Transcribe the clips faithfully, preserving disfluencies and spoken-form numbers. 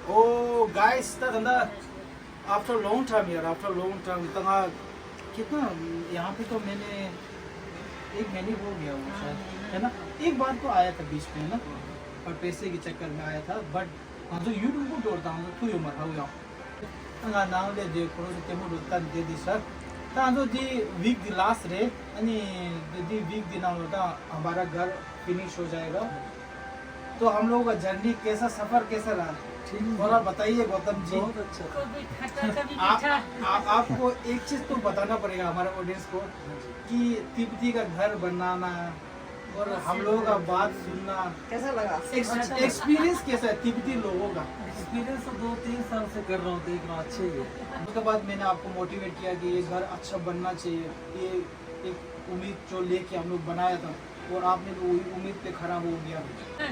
Oh guys, ད་ད་ད། After long time, यार, after long time, ད་ང་कितना, यहाँ पे तो मैंने एक महीने हो गया वो शायद, है ना? एक बार तो आया था बीच में, है ना? पर पैसे के चक्कर में आया था, but ང་ཚོ་ཡུལ་གྲུ་འགོ་འགྲོ་དང་ཚོ་ཐུ་ཡོད་མ་ཐག་ཡོང་། ང་ནང་ལས་དེ་ཁོ་རང་ཚོ་ལྟད་མོ་འགྲོ་ལྟ་འདི་འདི་ཤར། ད་ང་ཚོ་འདི་ཝིག་འདི་ལ་སི་རེད། ཨ་ནི་འདི་འདི་ཝིག་འདི་ནང་ལོ་ད་हमारा घर फिनिश हो जाएगा। तो हम लोगों का जर्नी कैसा, सफर कैसा रहा? ठीक है। थोड़ा बताइए गौतम जी। बहुत अच्छा। कभी खट्टा, कभी आप, मीठा। आप, आपको एक चीज तो बताना पड़ेगा हमारे ऑडियंस को, हाँ जी। कि तिब्बती का घर बनाना और हम लोगों का बात सुनना। कैसा लगा? एक्स-, अच्छा लगा। एक्सपीरियंस कैसा है तिब्बती लोगों का? एक्सपीरियंस तो दो तीन साल से कर रहा हूँ, देख रहा हूँ, अच्छे ही है। उसके बाद मैंने आपको मोटिवेट किया कि ये घर अच्छा बनना चाहिए, ये एक उम्मीद जो लेके हम लोग बनाया था, और आपने तो वही उम्मीद पे खरा हो गया।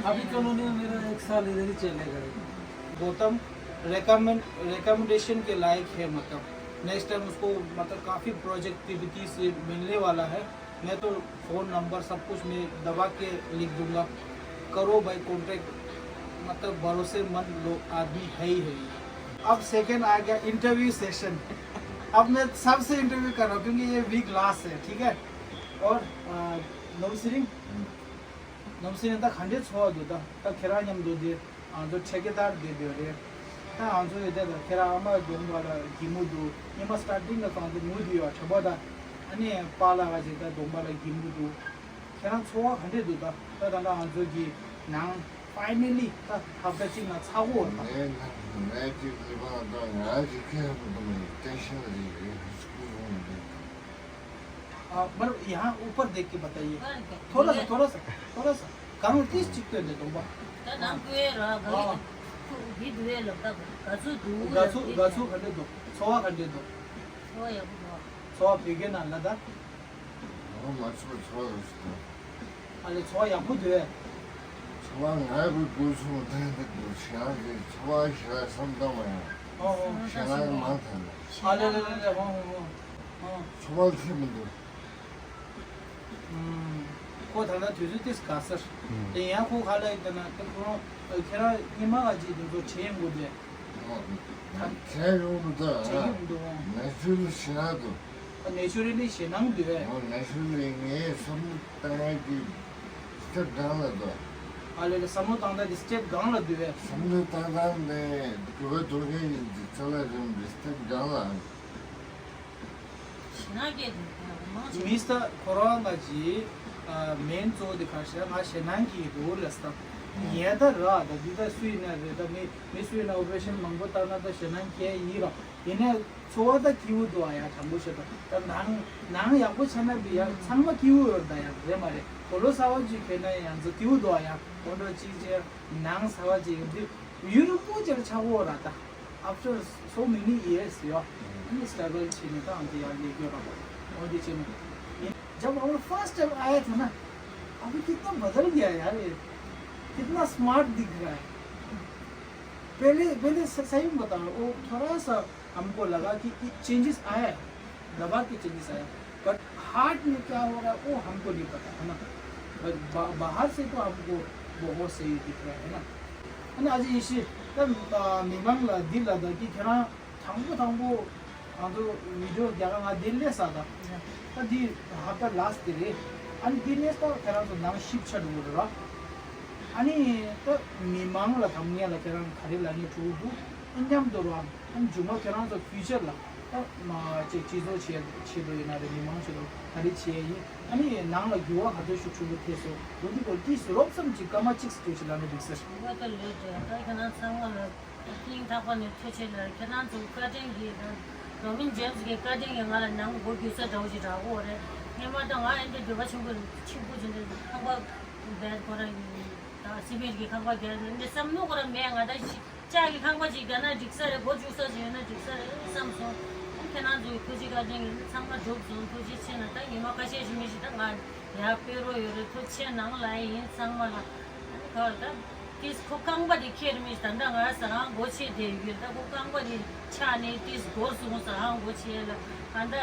अभी कॉलोनी में मेरा एक साल इधर ही चलेगा। गौतम रिकमेंड, रिकमेंडेशन के लायक है, मतलब नेक्स्ट टाइम उसको, मतलब काफ़ी प्रोजेक्ट तिब्बती से मिलने वाला है। मैं तो फ़ोन नंबर सब कुछ मैं दबा के लिख दूंगा। करो भाई कॉन्टैक्ट, मतलब भरोसेमंद लोग, आदमी है ही है। अब सेकंड आ गया इंटरव्यू सेशन। अब मैं सबसे इंटरव्यू कर रहा हूँ क्योंकि ये वीक लास्ट है, ठीक है। और नमस्ते। नमस्ते। ད་ག་འདྲའི་ཚོར་བ་འདུག་ད་ད་ཁྱེད་རང་མཉམ་དུ་འདི་ང་ཚོ་ཊེ་ཀེ་དར་བསྡད་ཡོད་རེད། ད་ང་ཚོ་ཡོད་དེ་ད་ཁྱེད་རང་ཨ་མ་གདོང་པ་ལ་སྒྱིད་མོ་འདུག་ཉི་མ་སི་ཊར་ཊིང་ལ་ཙང་ཚོ་ངུ་བསྡད་ཡོད་དྲན་པ། ད་ཨ་ནི་པཱ་ལགས་ཀྱི་ད་གདོང་པ་ལ་སྒྱིད་མོ་འདུག་ཁྱེད་རང་ཚོར་བ་ག་འདྲས་འདུག་ད་ད་ད་ལྟ་ང་ཚོ་གི་ནང་ཕའི་ནལ་ལི་ད་ཧབ་ཏ་གཅིག་ནང་ཚར་གོ་ད། ངས་ངས་ཅིག་ལས་པ་ད་ང་ཅིག་ཁྱེད་རང་ཚོ་ནས་ཏེན་ཤན་རེད་རེད་སྐུ་རུང་རེད། हाँ, मतलब यहाँ ऊपर देख के बताइए। ऊपर देख के। थोड़ा सा, थोड़ा सा, थोड़ा सा। गाँव तीस चित्ते दे दूंगा। ད་ནང་ཁུལ་ར་हाँ। ག་གི་འདུག་ལབ་ད་ག་ཚོད་འདུག་ག་ཚོད་ག་ཚོད་ག་འདྲ་འདུག་ཚོར་བ་ག་འདྲ་འདུག་ཚོར་བ་ཡག་པོ་འདུག་ཚོར་བ་བོད་སྐད་ནང་ལ་ད། ཨོ་མ་ཚོར་ཚོར་བ་རེད་ཟེར། ཨ་ལེ་ཚོར་བ་ཡག་པོ་འདུག་ཚོར་བ་ང་གི་དགོས་ཚོར་བ་ད་ད་དགོས་ཞེ་ང་གི་ཚོར་བ་ཞེ་ང་བསམ་བཏང་མ་ཡོང་། ཨོ་ཨོ། ཞེ་ང་གི་མང་ཐལ། ཨ་ལེ་ལེ་ལེ་ལེ་ཨོ་ཨོ་ཨོ། ཚོར་བ་ལ་ཐེབས་མི་འདུག་ཁོ་ད་ལྟ་དུས་ཚོད་ཏིས་ག་སར། དེ་ཡང་ཁོ་ཁ་ལ་ཡིན་ན་དེ་ཁོ་རང་ཁྱེད་རང་ཉི་མ་ག་ཅིག་དེ་ཚོ་བྱེད་ཡོང་གི་འདུག་ཁྱེད་ཡོང་གི་འདུག་བྱེད་ཀྱི་མི་འདུག་ནེ་ཆུ་རལ་ཞེད་སྣང་འདུག་ནེ་ཆུ་རལ་ཞེད་སྣང་འདུག་ནེ་ཆུ་རལ་ངས་བསམ་བློ་བཏང་ཡག་གི་སི་ཊེབ་སྒང་ལ་འདུག་ཨ་ལེ་ལེ་བསམ་བློ་བཏང་སྟངས་དེ་སི་ཊེབ་སྒང་ལ་འདུག་བས། བསམ་བློ་བཏང་སྟངས་དེ་དགོས་པ་འདུག་མཁན་ཡིན་གྱི་ཚ་ལ་རིམ་པས་སི་ཊེབ་སྒང་ལ། ཞེད་སྣང་སྐྱེས་འདུག་ཡ་མང་ཆེ། མིས་ད་ཁོ་རང་ང་ཅི་མེན་གཙོ་བོ་དེ་ག་ཤེད་ང་ཞེད་སྣང་གི་འདུག་ལ་སྟབས་ཡས་ད་ར་ད་འདི་ད་སུ་ཡིན་ན་རེད། ད་མི་མི་སུ་ཡིན་ན་ཨོ་པ་རེ་ཤན་མང་པོ་བཏང་ན་ད་ཞེད་སྣང་སྐྱེ་ཡིན་ར། ཡིན་ནའི་ཚོར་བ་ད་སྐྱིད་པོ་འདུག་ཨ་ཡ་དྲང་པོ་བཤད་ད་ད་ནང་ནང་ཡག་པོ་ཆགས་ན་འདི་ཡ་ཚང་མ་སྐྱིད་པོ་ཡོད་ད་ཡ་རེད་མ་རེད། གོ་ལོ་གསར་པ་ཅིག་ཁྱེར་ན་ཡང་ཚོ་སྐྱིད་པོ་འདུག་ཨ་ཡ་གོ་འགྲོ་ཅིག་ཅེ་ནང་གསར་པ་ཅིག་འདི་ཡུན་རིང་པོ་ཅིག་ཆགས་འོ་ར་ད། After so many years, yeah. ཨ་ནི་སི་ཊྲ་གལ་བྱས་ནས་ད་ཨང་ཅི་ཡར་ལས་ཡོད་པ། འོ་དེ་བྱས་ནས། जब हम लोग फर्स्ट टाइम आया था ना, अभी कितना बदल गया यार ये, कितना स्मार्ट दिख रहा है। पहले पहले स-, सही में बता रहा हूँ, वो थोड़ा सा हमको लगा कि चेंजेस आया है, दबा के चेंजेस आया है। बट हार्ट में क्या हो रहा है वो हमको नहीं पता है ना। बट बा-, बाहर से तो हमको बहुत सही दिख रहा है ना। ཨ་ནི་ཨ་ཅེ་ཡེ་ཤེས་ད་མི་མང་ལ་འདི་ལ་ད་ཀི་ཁྱེད་རང་དང་པོ་དང་པོ་ང་ཚོ་བི་ཌི་ཡོ་རྒྱག་ག་ང་འདི་སླེབས་ས་ད་ད་འདི་ཧབ་ཏ་ལ་སི་ཊི་རེད། ཨ་ནི་འདི་སླེབས་ས་ད་ཁྱེད་རང་ཚོ་ནང་ཞིབ་ཆ་འགྲོ་གི་རེད་ར། ཨ་ནི་ད་མི་མང་ལ་དམ་ངེས་ལ་ཁྱེད་རང་ག་རེ་ལ་ངེས་ཕྲུ་གུ་ཨ་མཉམ་དུ་ར། ཨ་ནི་མཇུག་མ་ཁྱེད་རང་ཚོ་ཕིའུ་ཅར་ལ་ད་མ་ཅིག་སྤྱི་ཚོགས་ཆེད་ཆེད་དུ་ཡིན་ན་རེད། མི་མང་ཆེད་དུ་ག་རེ་བྱས་ཡིན། ཨ་ནི་ནང་ལ་འགྱུར་བ་ག་ཚོད་ཤུགས་ཆེན་པོ་ཐེབས་སོང་། འོ་འདི་སྐོར་ཏིས་རོབ་ཙམ་ཅིག་སྐར་མ་གཅིག་ཙམ་ཅིག་ལ་ནི་འགྲིག་ས་རེད། འོ་ད་ལོས་འདྲ་ད་ཁྱེད་རང་ཚང་མ་ལ་སྙིང་ཐག་པ་ནས་ཐུགས་རྗེ་ཆེ་ལ། ཁྱེད་རང་ཚོ་བཀའ་དྲིན་གྱིས་ད་རོ་མིན་ཇེམ་སི་གི་བཀའ་དྲིན་གྱིས་ང་ལ་ནང་སྒོ་རྒྱུག་ས་འདྲ་བོ་ཞིག་རག་གོ་རེད། སྔན་མ་ད་ང་ཨེ་འདྲ་འདོད་པ་ཆེན་པོ་ཆེན་པོ་ཅིག་འདྲ་ཁང་པ་བེད་ཁོ་རང་ད་སི་མེན་ཊི་གི་ཁང་པ་བརྒྱབ་ནས་འདི་བསམ་བློ་ཁོ་རང་མེད། ང་ད་ཤི་ལྕགས་ཀྱི་ཁང་པ་ཅིག་བརྒྱབ་ན་འགྲིག་ས་རེད། སྒོ་རྒྱུག་ས་ཅིག་ཡོད་ན་འགྲིག་ས་རེད་བསམ་སོང་། ཁྱེད་རང་ཚོའི་ཐུགས་རྗེ་བཀའ་དྲིན་གྱིས་ཚང་མ་འགྲུབ་སོང་། ཐུགས་རྗེ་ཆེ་ན་ད་ཉི་མ་ཁ་ཤས་ཤིག་མི་ཞིག་ད་ང་ཡར་ཕེབས་རོགས་ཡོད་རེད། ཐུགས་ཆེ་ནང་ལ་ཡིན་ཚང་མ་ལ་ག་རེ་ད། ཏིས་ཁོ་རྐང་པ་དེ་ཁྱེར་མི་ཞིག་ད་ལྟ་ང་ཟ་ཁང་སྒོ་ཕྱེ་བསྡད་ཡོད་ཀྱི་རེད། ད་ཁོ་རྐང་པ་དེ་ཆག་ནས་ཏིས་སྒོར་སོང་ཟ་ཁང་སྒོ་ཕྱེ་ལ་ད་ལྟ་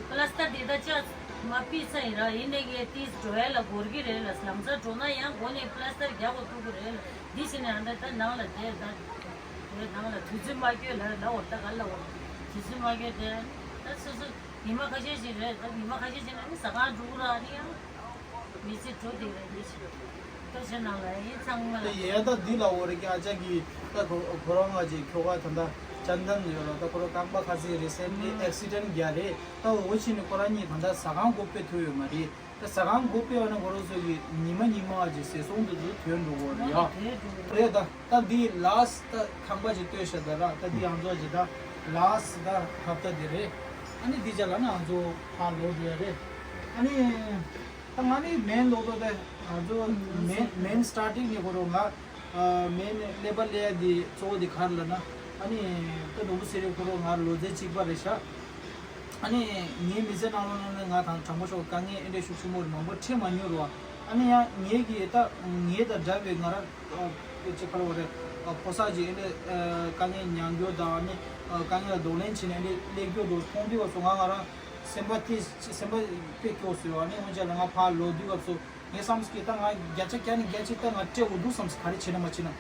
པ་ལ་སི་ཊར་དེ་ད་ཅག་མ་ཕུད་ས་ཡིན་ར། ཡིན་ནའི་ངས་ཏིས་འགྲོ་ཡ་ལ་འགོར་གྱི་རེད་ལ། ལམ་སང་འགྲོ་ན་ཡང་སྒོ་ནས་པ་ལ་སི་ཊར་རྒྱག་དགོས་ཐུག་གི་རེད་ལ། འདི་བྱས་ནས་ཨ་འདྲ་ད་ནང་ལ་བསྡད་ད། ངས་ནང་ལ་དུས་ཚོད་མ་སྐྱོལ་ལ་ལབ་འོ་ད་ག་ལབ་འོ། དུས་ཚོད་མ་སྐྱོལ་དེ་ད་སོ་སོ་ཉི་མ་ཁ་ཤས་ཤིག་རེད། ད་ཉི་མ་ཁ་ཤས་ཤིག་ན་ནི་ཟ་ཁང་འགྲོ་གི་ར་ནི་ཡང་མི་ཚེ་འགྲོ་དེ་རེད་མི་ཚེ། ལྟོ་ཆས་ནང་ལ་ཡིན་ཚང་མ་ལ། ད་ཡིན་ད་འདི་ལ་འོ་རེ་ཀྱི་ཨ་ཅག་གི་ད་ཁོ་ཁོ་རང་ང་ཅིག་ཁྱོ་ག་ད་ད་ཅན་དན་ཡོད་ལ། ད་ཁོ་རང་རྐང་པ་ཁ་ཚིག་རེ་སེམས་ནི་ཨེག་སི་ཌེན་རྒྱག་རེད། ད་འོ་ཕྱིན་ནི་ཁོ་རང་གཉིས་ད་ད་ཟ་ཁང་སྒོ་ཕྱེ་ཐུབ་ཡོད་མ་རེད། ད་ཟ་ཁང་སྒོ་ཕྱེ་བ་ན་ཁོ་རང་ཚོ་གི་ཉི་མ་ཉི་མ་ཅིག་ཟས་སོང་དུ་དུ་ཐོན་འགྲོ་གོ་རེད་ཡ། རེད་ད། ད་འདི་ལཱ་སི་ད་ཁང་པ་ཅིག་ལྟོས་ཤ་ད་ར། ད་འདི་ང་ཚོ་ཅིག་ད་ལཱ་སི་ད་ཧབ་ད་འདི་རེད། ཨ་ནི་འདི་ཅག་ལ་ན་ང་ཚོ་ཕར་ལོག་འགྲོ་ཡ་རེད། ཨ་ནི་ད་ང་ནི་མེན་ལོག་ཏོ་ད་ང་ཚོ་མེན་མེན་སི་ཊར་ཊིང་ནས་ཁོ་རང་ང་ཨ་མེན་ཀླད་པ་ཀླད་འདི་གཙོ་བོ་འདི་ག་རེ་ལབ་ན། ཨ་ནི་ད་ནོར་བུ་ཚེ་རིང་ཁོ་རང་ང་ལོ་ཚད་གཅིག་པ་རེད་ཤག་ཨ་ནི་ངའི་མི་ཚེ་ནང་ལོགས་ནང་ནས་ང་དང་དྲང་པོ་ཤོག་དཀའ་ངལ་ཨེ་འདྲ་ཤུགས་ཆེན་པོ་མང་པོ་འཕྲད་མ་མྱོང་རུང་། ཨ་ནི་ཡང་ངེད་ཀྱི་ད་ངེད་དང་འདྲ་བའི་ང་རང་ཨ་ཅིག་ག་རེ་བ་རེད། ཨ་ཕོ་གསར་ཅིག་ཨེ་འདྲ་ཨ་དཀའ་ངལ་མྱངས་རྒྱུ་དང་། ཨ་ནི་ཨ་དཀའ་ངལ་ལ་གདོང་ལེན་བྱས་ནས་ཨེ་འདྲ་སླེབས་རྒྱུ་འདུག་མཐོང་དུས་སྐབས་སུ་ང་ང་རང་སེམས་པ་དེ་སེམས་པ་དཔེ་སྐྱོ་སོང་། ཨ་ནི་སྔོན་ཆད་ལ་ང་ཕར་ལོག་དུས་སྐབས་སུ་ངས་བསམ་གི་ད་ང་བརྒྱ་ཆ་བརྒྱ་ནས་བརྒྱ་ཆ་ད་ང་སྤྲད་དགོས་འདུག་བསམ་གི་ག་རེ་བྱས་ན་མ་བྱས་ན།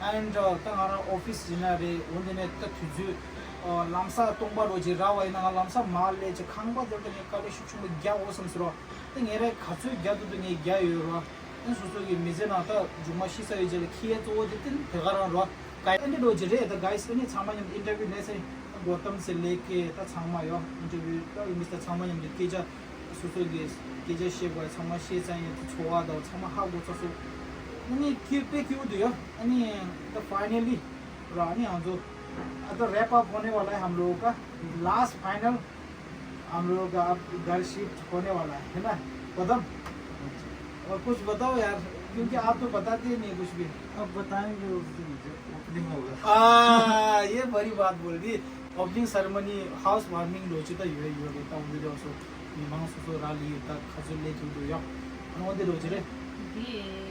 ཨེན་ད་ང་རང་ཨོ་ཕི་སི་ཡིན་ན་རེད། འོན་ཏེ་ནས་ད་དུས་ཚོད་ཨ་ལམ་སང་སྟོང་པ་རོགས་ཅིག་རག་པ་ཡིན་ན་ང་ལམ་སང་མར་སླེབས་ཅིག་ཁང་པ་དེར་ད་ངས་དཀའ་ལས་ཤུགས་ཆེན་པོ་རྒྱག་འོ་བསམ་ཟེར་རོ། ད་ངས་རེད་ག་ཚོད་རྒྱག་ཐུབ་ཐུབ་ངས་རྒྱག་ཡོད་རོ། ཨེ་སོ་སོ་གི་མི་ཚེ་ནང་ད་མཇུག་མ་ཤི་ས་ཡོད་ཅེས་ལ་ཁྱི་ཡ་གཙོ་བོ་དེ་ཏིན་དེ་ག་རང་རོ། ཀའི་ཨེ་འདྲ་རོགས་ཅིག་རེད། ད་གའི་སི་ཨེ་ནི་ཚང་མ་མཉམ་དུ་ཨིན་ཊར་བིའུ་ལས་སེ་གོ་ཏམ་སེ་ལེ་ཀེ་ད་ཚང་མ་ཡོ་ཨིན་ཊར་བིའུ་ད་ཡིན་མི་ད་ཚང་མ་མཉམ་དུ་སྐད་ཆ་སོ་སོ་གི་སྐད་ཆ་བཤད་དགོས་ཚང་མ་བཤད་ཚར་ཡིན། ཚོར་བ་དང་ཚང་མ་ཧ་གོ་ཚར་སོང་། ཨ་ནི་ཁྱི་དཔེ་ཁྱི་འདུག་ཡོ། ཨ་ནི་ད་ཕའི་ནལ་ལི་ར་ཨ་ནི་ང་ཚོ་ཨ་ད་རེབ་ཨབ་ཧོ་ནེ་ཝ་ལ་ཧེ་ཧམ་ལོ་ཀ་ལཱ་སི་ཕའི་ནལ། हम लोगों का अब घर शिफ्ट होने वाला है, है ना? गौतम, और कुछ बताओ यार, क्योंकि आप तो बताते ही नहीं कुछ भी। अब बताएंगे उस दिन जब ओपनिंग होगा। हाँ, ये बड़ी बात बोल दी। Opening ceremony, house warming ལོ་གཅིག་ད་ཡོད་ཡོད་རེད། ད་འོན་ཏེ་ལོ་སོ་མི་མང་སོ་སོ་ར་ལི་ད་ཁ་ཚོད་ལས་ཐུབ་འདུག་ཡ། ཨ་འོན་ཏེ་ལོ་གཅིག་རེད། འདི་